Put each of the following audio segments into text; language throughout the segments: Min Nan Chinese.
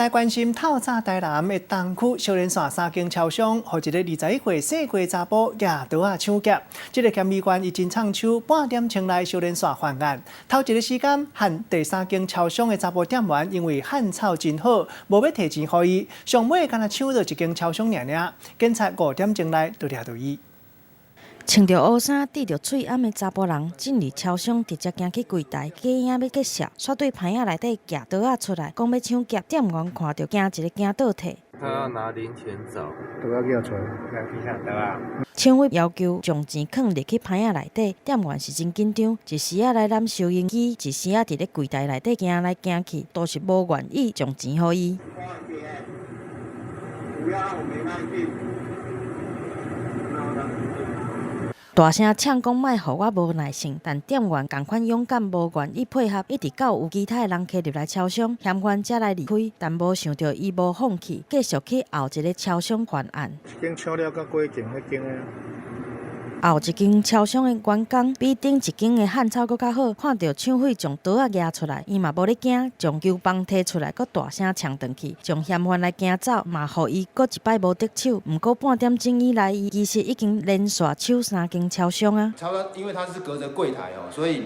來關心透早台南的東區小連線三間超商，予一个21歲細個查埔舉刀仔搶劫。這个嫌疑犯伊真創手，半點鐘來小連線犯案。頭一个時間，和第三間超商的查埔店員因為漢草真好，無欲提錢予伊，上尾干焦搶著一間超商爾爾。警察5點鐘來就掠著伊。穿著烏衫、戴著喙罨的查埔人進入超商，直接行去櫃台，假影欲結數，煞對棚仔內底舉刀仔出來，講欲搶劫。店員看著驚一个驚倒退。他要拿零錢走，刀仔舉出來，刀仔。搶匪要求將錢囥入去棚仔內底，店員是真緊張，一時仔來攬收銀機，一時仔佇咧櫃台內底行來行去，都是無願意將錢予伊。不要，我沒賣勁。大聲嗆講莫予我無耐性，但店員仝款勇敢，無願意配合，一直到有其他的人客入來超商，嫌犯才來離開。但無想著伊無放棄，繼續去後一个超商犯案。一間搶了，佮過間彼間的。後一間超商的員工比頂一間的漢草閣較好，看著搶匪將刀仔舉出來，伊嘛無咧驚，將球棒提出來，閣大聲嗆轉去，將嫌犯來驚走，嘛予伊閣一擺無得手。毋過半點鐘以來，伊其實已經連續搶三間超商啊。超商因為他是隔著櫃台哦，所以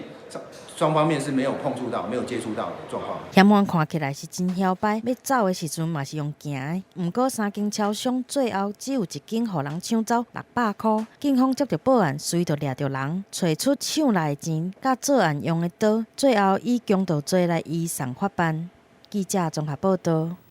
雙方面是沒有碰觸到、沒有接觸到的狀況。嫌犯看起來是真囂擺，欲走的時陣嘛是用行的。毋過三間超商最後只有一間予人搶走600箍。警方接著報案，隨就掠著人，揣出搶來的錢，佮作案用的刀，最後以強盜罪來移送法辦。記者綜合報導。